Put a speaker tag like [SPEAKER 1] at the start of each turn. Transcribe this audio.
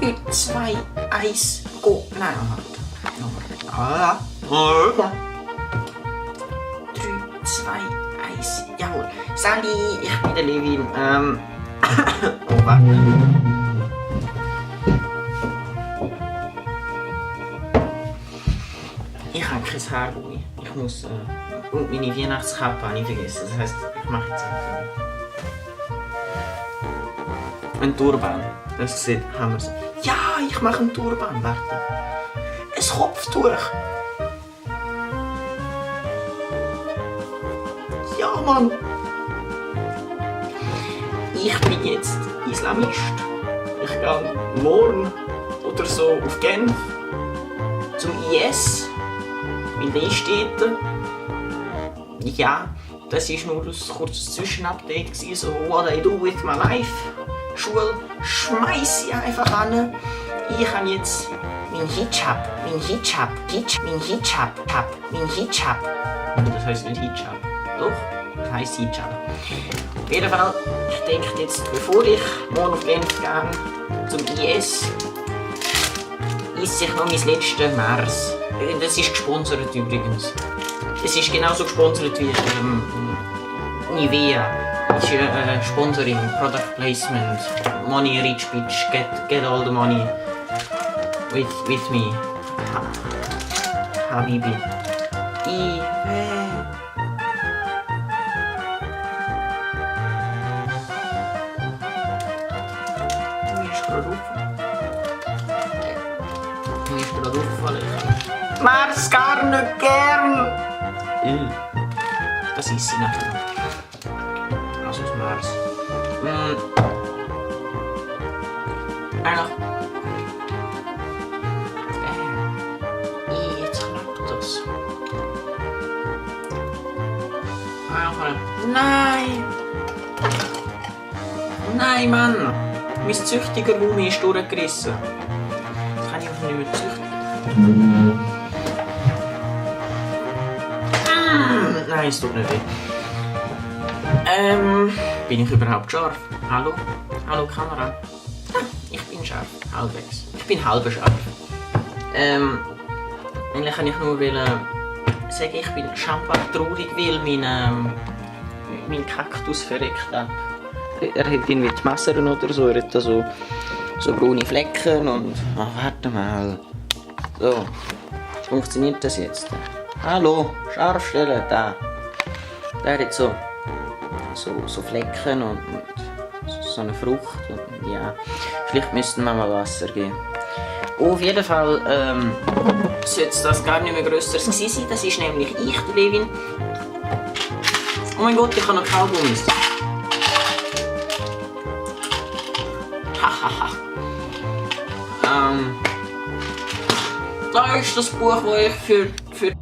[SPEAKER 1] 3, 2, 1, go. Nein, warte. 3, 2, 1, jawohl. Sally, ich bin der Levin. Oh, warte. Ich habe kein Haargummi. Ich muss. Und meine Weihnachtskappe habe ich vergessen. Das heisst, ich mache jetzt einfach. Ein Turban. Das sieht Hammer so. Ja, ich mache einen Turban. Warte. Ein Kopftuch. Ja, Mann. Ich bin jetzt Islamist. Ich gehe morgen oder so auf Genf zum IS. Weil der steht da. Ja, das war nur ein kurzes Zwischenupdate. So, what I do with my life. Schule schmeiß ich einfach an. Ich habe jetzt mein Hijab. Das heisst nicht Hijab. Doch, das heisst Hijab. Auf jeden Fall, ich denke jetzt, bevor ich morgen auf Genf gehe, zum IS, esse ich noch mein letztes Mars. Das ist gesponsert übrigens. Es ist genauso gesponsert wie Nivea. Es ist Sponsoring, Product Placement, Money Rich Bitch, get all the money with me. Habibi. Mir ist gerade aufgefallen. Mach's gar nicht gern! Das ist sie nachher. Also das Mars. Einfach. Jetzt klappt das. Einfach. Nein! Nein, Mann! Mein züchtiger Gummi ist durchgerissen. Das kann ich einfach nicht mehr züchten. Nein, es tut nicht weh. Bin ich überhaupt scharf? Hallo? Hallo Kamera? Ich bin scharf. Halbwegs. Ich bin halb scharf. Eigentlich kann ich nur sagen, ich bin schambar traurig, weil mein Kaktus verreckt hat. Er hat irgendwie die Messern oder so, er hat da so braune Flecken und... Oh, warte mal. So, funktioniert das jetzt? Hallo, Scharfstellen, da. Der hat so Flecken und so eine Frucht. Und, ja, vielleicht müssten wir mal Wasser geben. Auf jeden Fall sollte das gar nicht mehr Grösseres gewesen sein. Das ist nämlich ich, der Levin. Oh mein Gott, ich habe noch Kaugummis. Hahaha. Da ist das Buch, das ich für